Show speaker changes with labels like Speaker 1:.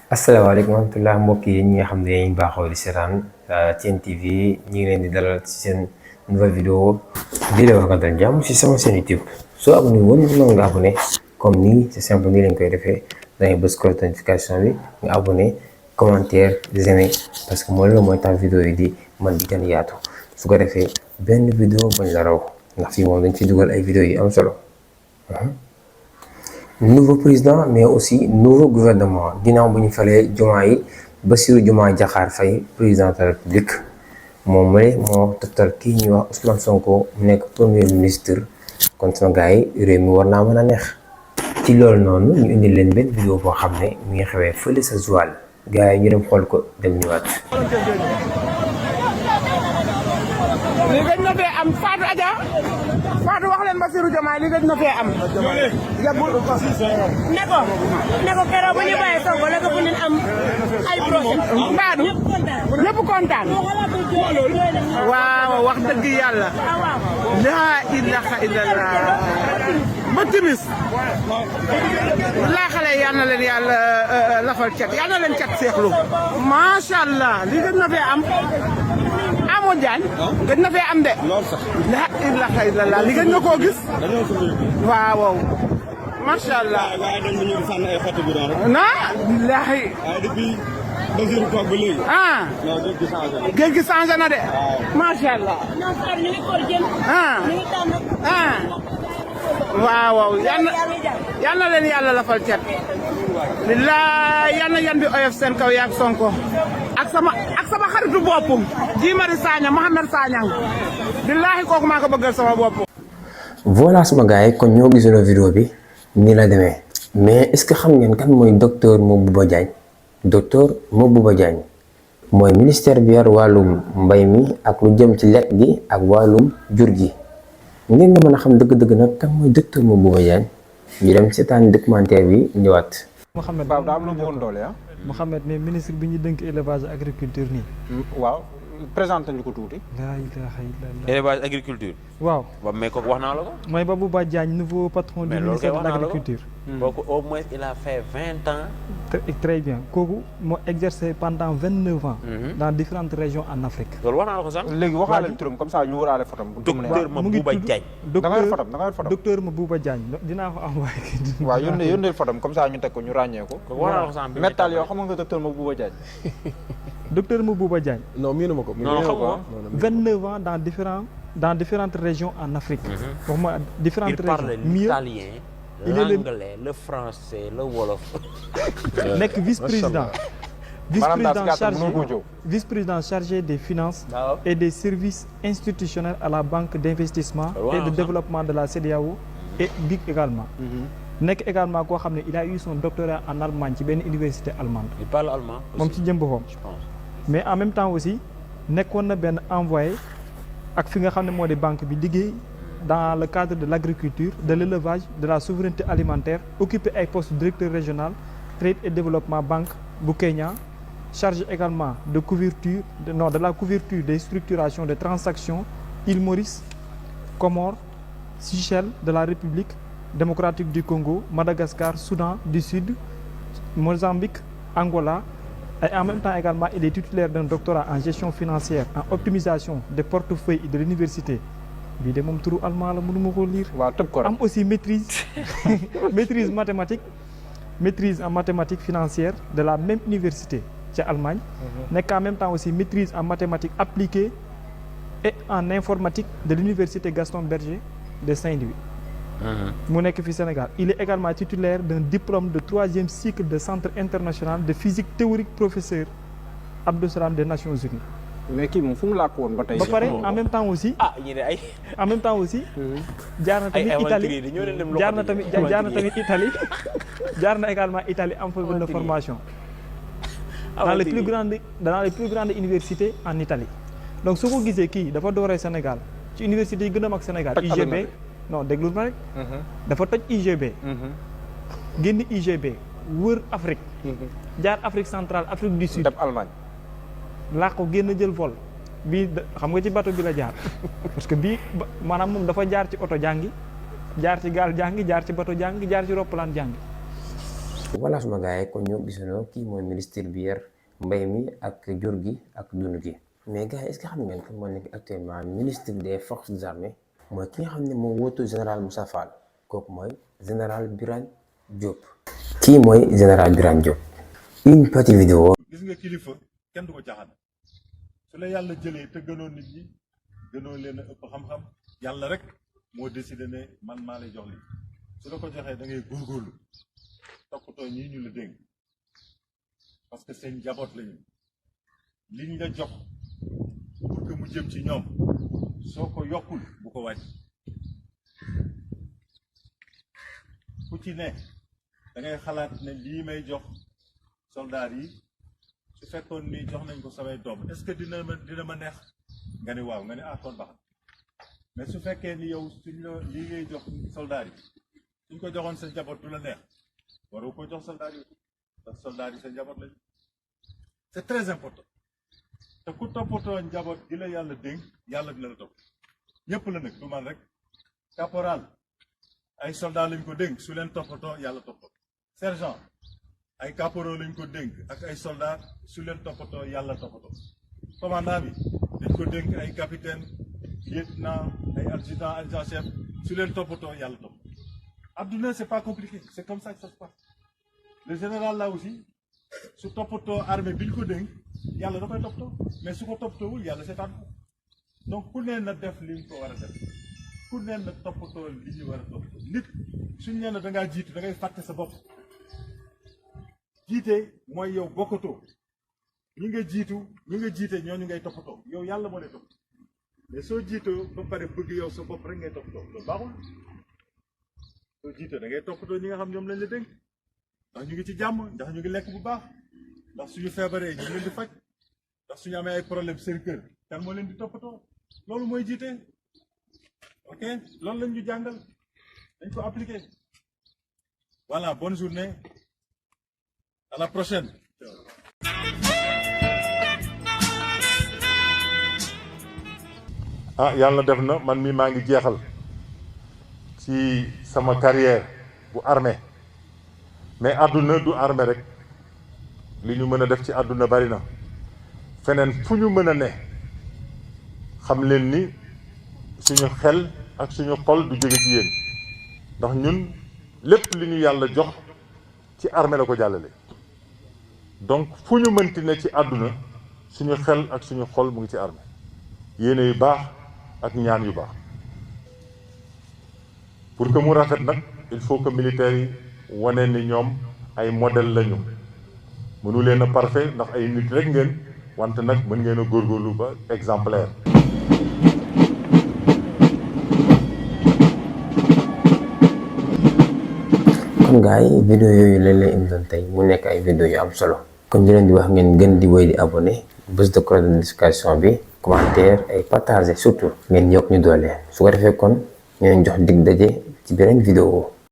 Speaker 1: asalaamaaleykum wa rahmatulah mbokk yi ñi nga xam ne dañuy baaxoo di seetaan TN TV ñu ngi leen di dalal ci seen nouvelle vidéo di la wax dal jàmm ci sama seen YouTube soo abonné woon mën nga abonné comme nii c'est simple nii lañ koy defee dangay bës cloche notification bi nga abonné commentaire aimer parce que mooy loolu mooy tax vidéo yi di man di gën yaatu su ko defee benn vidéo bañ la raw ndax fii moom dañ ci dugal ay vidéo yi am solo. Nouveau président mais aussi nouveau gouvernement ginnaaw bu ñu falee Diomaye Bassirou Diomaye Diakhar Faye président de la République moom mooy moo toftal kii ñuy wax Ousmane Sonko mu nekk premier ministre kon sama gars yi réew mi war naa mën a neex ci loolu noonu ñu indi leen benn vidéo boo xam ne mu ngi xewee fële sa Joal gars yi ñu dem xool ko dem ñëwaat.
Speaker 2: li gëj na fee am Fatou Adja Fatou wax leen Bassirou Diomaye li gëj na fee am. ne ko keroog bu ñu bàyyee Sonko la ko bu ñu am ay projet. Mbadou ñëpp kontaan. waaw wax dëgg yàlla. laa ilaha illallah. ba timis. laa xale yal na leen yàlla lafal cat yal na leen cat seexlu. macha allah li gëj na fee am. Amadou Diagne gëj na fee am de. lool sax la ilaha illallah li gëj na koo gis. waaw macha allah. waaye dañ ma ñëw sànni ay xottu bi doon rek. waaye depuis Bassirou toog ba léegi. non géej gi changé na de. macha allah. waaw yal na leen yàlla lafal cet. billaay yal na yan bi oyof seen kaw yaag Sonko. ak sama xaritu bopp Guy Marius Sagna Mohamed Sagna billaahi kooku maa ko bëggal sama bopp.
Speaker 1: voilà sama gars yi kon ñoo gisoon vidéo bi nii la demee mais est-ce que xam ngeen kan mooy docteur Mabouba Diagne. docteur Mabouba Diagne mooy ministère bi yor wàllum mbay mi ak lu jëm ci lekk gi ak wàllum jur gi ngeen nga mën a xam dëgg-dëgg nag kan mooy docteur Mabouba Diagne ñu dem seetaan documentaire bi ñëwaat.
Speaker 3: Mouhamed
Speaker 4: Ba daa am lu mu bëggoon doole ah.
Speaker 3: Mouhamed mais ministre bi ñu dënk élevage agriculture nii.
Speaker 4: waaw présenté ñu ko tuuti.
Speaker 3: laa ilaaha illallah.
Speaker 5: élevage agriculture.
Speaker 3: waaw
Speaker 5: ba mais kooku wax naa la ko.
Speaker 3: mooy Mabouba Diagne nouveau patron du ministère de l'agriculture.
Speaker 5: kooku au moins il a fait 20 ans.
Speaker 3: très bien kooku moo exercé pendant 29 ans. dans différentes régions en Afrique.
Speaker 5: loolu wax naa la ko sax.
Speaker 4: léegi waxaale turam comme ça ñu waraale fotom.
Speaker 5: docteur Mabouba Diagne.
Speaker 4: da ngay fotom da ngay fotom.
Speaker 3: docteur Mabouba Diagne dinaa ko envoyé.
Speaker 4: waaw yónnee fotom comme ça ñu teg ko ñu ràññee ko.
Speaker 5: wax naa la ko sax bi
Speaker 4: métal yoo xam nga docteur Mabouba Diagne.
Speaker 3: docteur Mabouba Diagne.
Speaker 4: non miinu ma ko.
Speaker 5: non xam nga
Speaker 3: 29 ans dans différentes régions en Afrique. waxuma différentes régions.
Speaker 5: il parle l'italien, l'anglais, le français, le wolof.
Speaker 3: nekk vice-président chargé des finances et des services institutionnels à la banque d'investissement et de développement de la CEDEAO et BIC également. nekk également koo xam ne il a eu son doctorat en Allemagne ci benn université allemande.
Speaker 5: il parle allemand aussi.
Speaker 3: moom ci jëm boppam.
Speaker 5: je pense.
Speaker 3: mais en même temps aussi nekkoon na benn envoyé ak fi nga xam ne moo di banque bi liggéey dans le cadre de l'agriculture, de l'élevage, de la souveraineté alimentaire, occupé ay poste directeur régional trade et développement banque bu Kenya, chargé également de la couverture des structurations de transactions île Maurice, Comores, Seychelles de la République démocratique du Congo, Madagascar, Soudan du Sud, Mozambique, Angola. Et en même temps également, il est titulaire d'un doctorat en gestion financière, en optimisation des portefeuilles de l'université. bii de moom turu allemand la mënuma ko lire.
Speaker 4: waaw tëb ko
Speaker 3: am aussi maîtrise maîtrise en mathématiques financières de la même université ca Allemagne. nekk en même temps aussi maîtrise en mathématiques appliquées et en informatique de l'université Gaston Berger de Saint-Louis. mu nekk fi Sénégal. il est également titulaire d'un diplôme de 3e cycle de centre international de physique théorique professeur Abdou Salam des Nations Unies.
Speaker 4: mais kii moom fu mu làkk woon ba tey.
Speaker 3: ba pare en même temps aussi. en même temps aussi. jaar na tamit Italie jaar na tamit Italie jaar na également Italie am fa benn formation. dans les plus grandes universités en Italie. donc su ko gisee kii dafa dooree Sénégal ci université yi gën a mag Sénégal. IGB non déglul ma rek. dafa toj IGB. génn IGB wër Afrique. jaar Afrique centrale Afrique du Sud.
Speaker 4: dem Allemagne.
Speaker 3: laa ko génn jël vol bii xam nga ci bateau bi la jaar parce que bii maanaam moom dafa jaar ci oto jàngi jaar ci gaal jàngi jaar ci bateau jàngi jaar ci roppalaan jàngi
Speaker 1: voilà suma gars yi kon ñoo gisandoo kii mooy ministre bi yor mbay mi ak jur gi ak dund gi. mais gars yi est-ce que xam ngeen kan moo nekk actuellement ministre des forces armées mooy ki nga xam ne moo wóotu général Moussa Fall kooku mooy général Birane Diop. kii mooy général Birane Diop. une petite vidéo.
Speaker 6: gis nga kilifa kenn du ko caaxaan su la yàlla jëlee te gënoon nit ñi gënoo leen a ëpp xam-xam yàlla rek moo décidé ne man maa lay jox lii su la ko joxee da ngay góorgóorlu toppatoo ñii ñu la dénk parce que seen njaboot lañu liñ la jox pour que mu jëm ci ñoom soo ko yokkul bu ko wàññi ku ci ne da ngay xalaat ne lii may jox soldaar yi su fekkoon ni jox nañ ko samay doom est-ce que dina ma neex nga ne waaw nga ne kon baax mais su fekkee ni yow suñ la lii ngay jox soldaar yi suñ ko joxoon sa njaboot du la neex waroo ko jox soldaar yi ndax soldaar yi sa njaboot lañ c'est très important te ku toppatoo njaboot gi la yàlla dénk yàlla dina la topp ñëpp la nag du man rek caporal ay soldat lañ ko dénk su leen toppatoo yàlla toppatoo sergent ay caporaux lañ ko dénk ak ay soldats su leen toppatoo yàlla toppatoo commandant bi dañ ko dénk ay capitaine lieutenant ay adjudant chef su leen toppatoo yàlla toppatoo adduna c'est pas compliqué c'est comme ça que ça se passe le général là aussi su toppatoo armée bi ñu ko dénk yàlla da koy toppatoo mais su ko toppatoowul yàlla seetaan ko donc ku ne na def li ñu ko war a def ku ne na toppatoo li ñu war a toppatoo nit suñ nee na da ngaa jiitu da ngay fàtte sa bopp jiite mooy yow bokkatoo ñi nga jiite ñooñu ngay toppatoo yow yàlla moo lay toppatoo mais soo jiitoo ba pare bëgg yow sa bopp rek ngay toppatoo loolu baaxul soo jiitoo da ngay toppatoo ñi nga xam ñoom lañ la dénk ndax ñu ngi ci jàmm ndax ñu ngi lekk bu baax ndax suñu feebaree ñu leen di faj ndax suñu amee ay problème seen kër kan moo leen di toppatoo loolu mooy jiite ok loolu lañ ñu jàngal dañ ko appliquer voilà bonne journée. À la prochaine. yàlla def na man mi maa ngi jeexal ci sama carrière bu armée mais àdduna du armée rek li ñu mën a def ci àdduna bari na feneen fu ñu mën a ne xam leen ni suñu xel ak suñu xol du jóge ci yéen ndax ñun lépp li ñu yàlla jox ci armée la ko jàllale. donc fu ñu mënti ne ci àdduna suñu xel ak suñu xol mu ngi ci armée yéene yu baax ak ñaan yu baax pour que mu rafet nag il faut que militaires yi wane ni ñoom ay modèle lañu mënu leen a parfait ndax ay nit rek ngeen wante nag mën ngeen a góorgóorlu ba exemplaire.
Speaker 1: kon gars yi vidéo yooyu lañ leen indiloon tey mu nekk ay vidéo yu am solo kon ñu leen di wax ngeen gën di wéy di abonné bés de cloche de notification bi commentaire ay partager surtout ngeen yokk ñu doole su ko defee kon ñu leen jox dig daje ci beneen vidéo